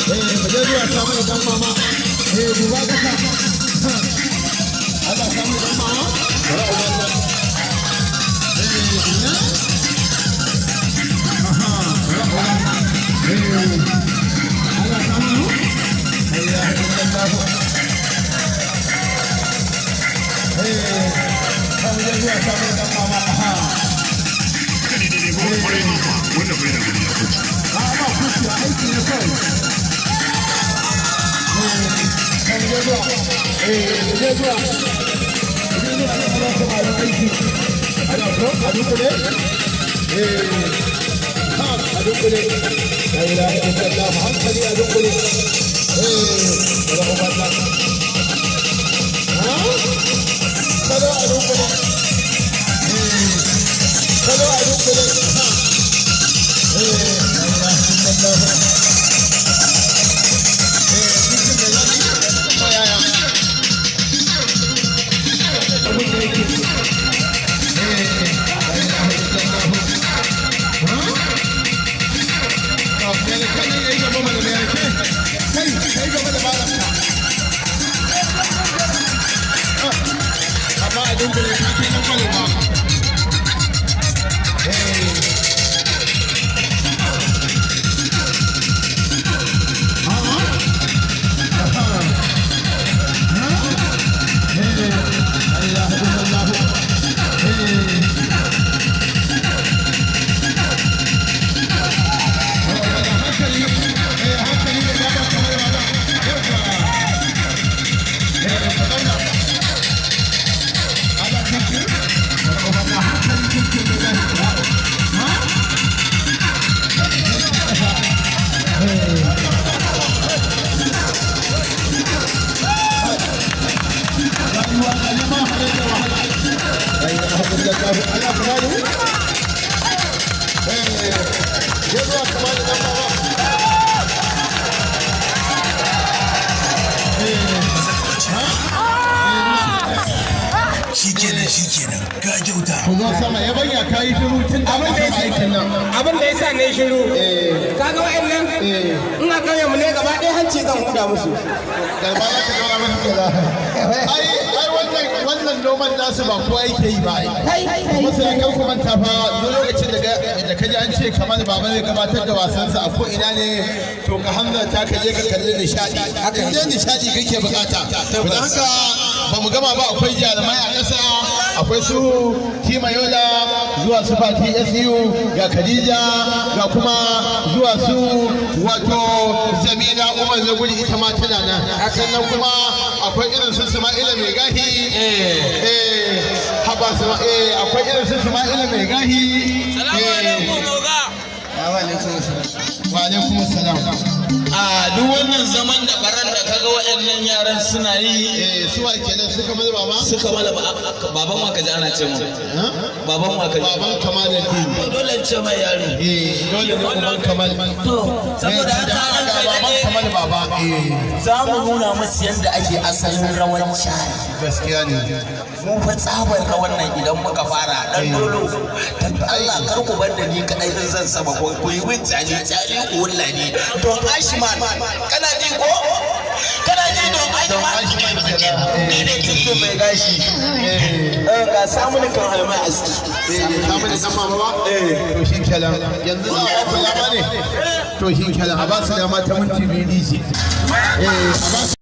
Mu je zuwa samu dan mama. Duba kasa. Allah samu dan mama. Bara uban nan. Ina? Aha, bara uban nan. Allah samu. La ilaha illallah. Mu je zuwa samu dan mama. Aha. Wannan bai da gani ya kuce. Ba kuce aiki ne kawai. Shikenan ka kyauta. Ku zo sama ya banya ka yi shiru tun da Abin da aka aikin nan. Abin da yasa ne shiru. Kaga wa'annan? Ina kauye mu ne gaba ɗaya hanci zan huda musu. Garba za ka daura mana kaza. Ai ai wannan noman nasu ba kowa yake yi ba ai. Kuma sai kan ku manta fa duk lokacin da da kaji an ce kamar baba zai gabatar da wasansa a ko ina ne to ka hanzarta ka je ka kalli nishadi. In dai nishadi kake bukata. To don haka ba mu gama ba, akwai jarumai a ƙasa, akwai su Tima Yola zuwa su Fati SU, ga Khadija, ga kuma zuwa su wato Jamila Umar Zaguri, ita ma tana nan. Sannan kuma akwai irin su Sama'ila Mai Gahi, haba akwai irin su Sama'ila Mai Gahi. Salamu alaikum oga. Wa alaikum salam. A duk wannan zaman da baran da kaga waɗannan yaran suna yi, Suwa kenan suka mana baba? Suka mana baban wa kaji ana ce mu. Baban wa kaji. Baban Kamaluddin. To dole in ce mai yaro. Dole ne uban Kamal. To saboda haka an kai baban dade Kamal baba. Za mu nuna musu yadda ake asalin rawan cari. Gaskiya ne. Mu fa tsabar rawan nan idan muka fara dan dolo. Dan Allah kar ku bar da ni kadai in zan saba ko ku yi min tsali tsali ku wulla ni. Don Ashman kana ji ko? Kana ji don Ashman? Ni ne cikin mai gashi. Ga samun kan haima aski. Samun da mama ba? To shi kenan. Yanzu za a ba ku dama ne? To shi kenan, a ba su dama ta minti 2 DC. A ba su